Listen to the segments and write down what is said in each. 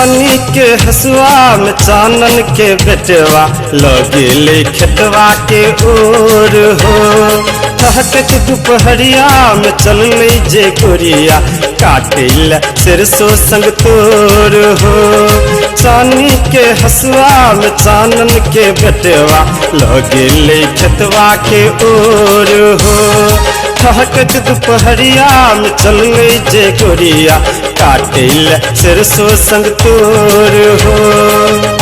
चानी के हसुआ में चानन के बेटवा लगे खेतवा के ओर हो। ठहकत दुपहरिया में चलले जे गोरिया काटिल सरसों संग तोर हो। चानी के हसुआ में चानन के बेटवा लगे खेतवा के ओर हो। ठहकत दुपहरिया में चलले जे गोरिया काटिल सरसों संग तोर हो।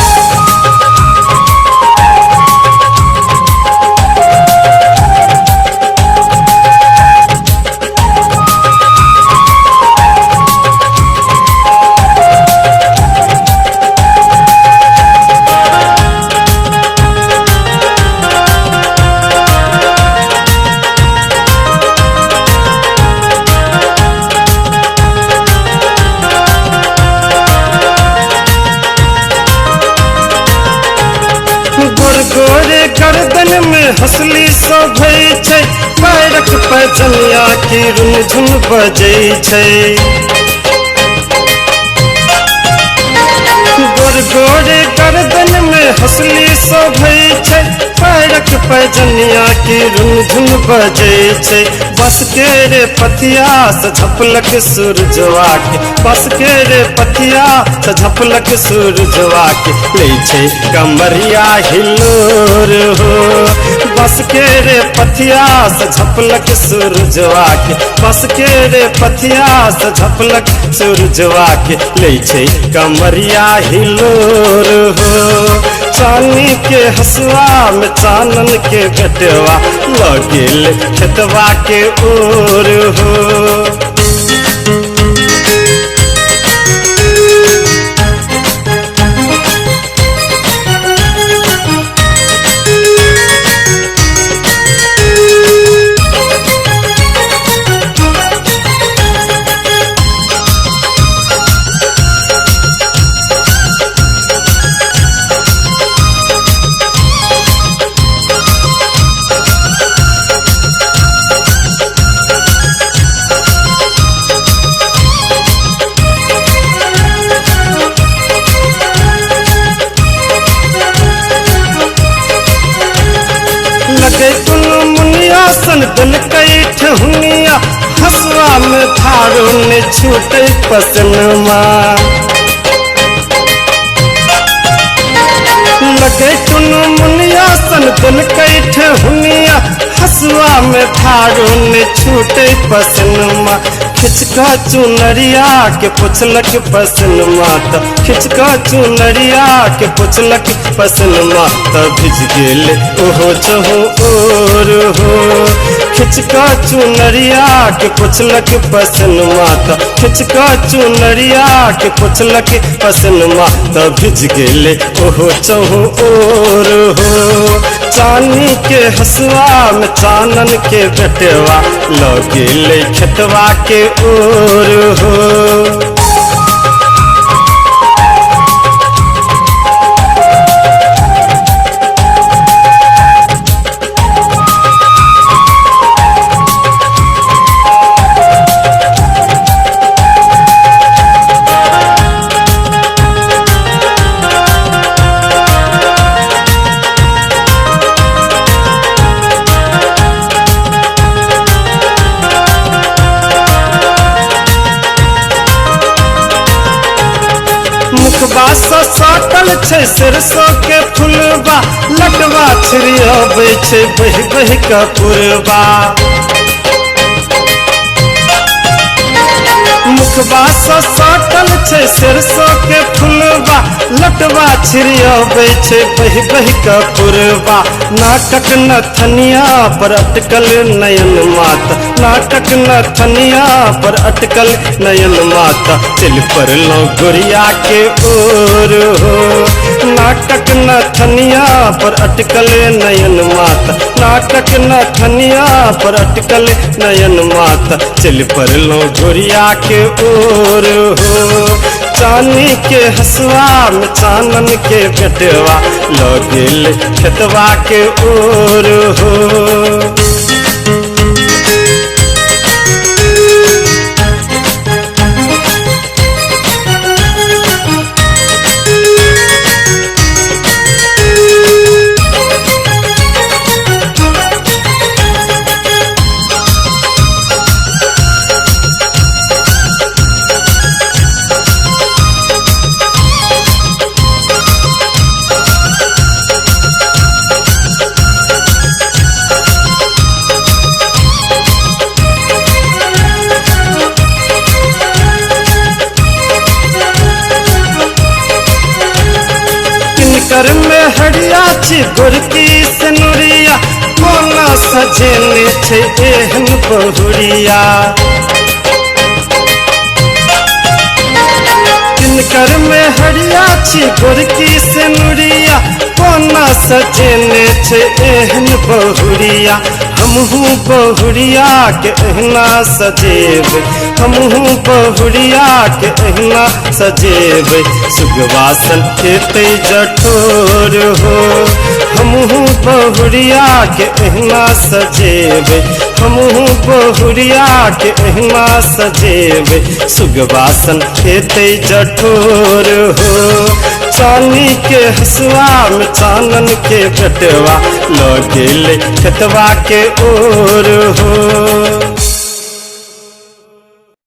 गोरे गर्दन में हंसली शोभै छै, पैरक पैजनिया की रुनझुन बजै छै। गोर गोरे गर्दन में हंसली शोभै छै, पैरक पैजनिया की रुनझुन बजै छै। बस के रे पथिया से झपलक सूरजवा के, बस के रे पथिया से झपलक सूरजवा के लै छै कमरिया हिलोर हो। बस के रे पथिया से झपलक सूरजवा के, बस के रे पथिया से झपलक सूरजवा के लै छै कमरिया हिलोर हो। चानी के हसुआ में चानन के बेटवा लगे खेतवा के ओर हो। लगे कोनो मुनिया सन देलकै ठेहुनिया, हसुआ में धारो ने छूटे पसनमा। लगे कोनो मुनिया सन देलकै ठेहुनिया, हसुआ में धारो ने छूटे पसनमा। खिचका चुनरिया के पुछलक पसनमा त, खिचका चुनरिया के पुछलक पसनमा त भिज गेल ओहो चहु ओर हो। खिचका चुनरिया के पुछलक पसनमा त, खिचका चुनरिया के पुछलक पसनमा त भिज गेल ओहो चहु ओर हो। चानी के हसुआ में चानन के बेटवा लगे खेतवा के ओर हो। मुखबा से सटल छै सरसों के फुलबा, लटवा छिड़ियाबै छै बहि बहि के पुरबा। मुखबा से सटल छै सरसों के फुलबा, लटवा छिड़ियाबै छै बहि बहि के पुरबा। नाटक नथनिया पर अटकल नयन माता, नाटक नथनिया पर अटकल नयन माता चल पड़लौं गोरिया के ओर हो। नाटक नथनिया पर अटकल नयन माता, नाटक नथनिया पर अटकल नयन माता चल पड़लौं गोरिया के ओर हो। चानी के हसुआ में चानन के बेटवा लगे खेतवा के ओर हो। किनकर में हरिया छी गोरकी सेनुरिया, कोना सजेने छै एहन बहुरिया। किनकर में हरिया छी गोरकी सेनुरिया, कोना सजेने छै एहन बहुरिया। हमहूँ बहुरिया के एहना सजेबै, हमहूँ बहुरिया के एहना सजेबै, सुगवासन खेतै जठोर हो। हमहूँ बहुरिया के एहना सजेबै, हमहूँ बहुरिया के एहना सजेबै, सुगवासन खेतै जठोर हो। चानी के हसुआ में चानन के बेटवा लऽ गेलै खेतवा के ओर हो।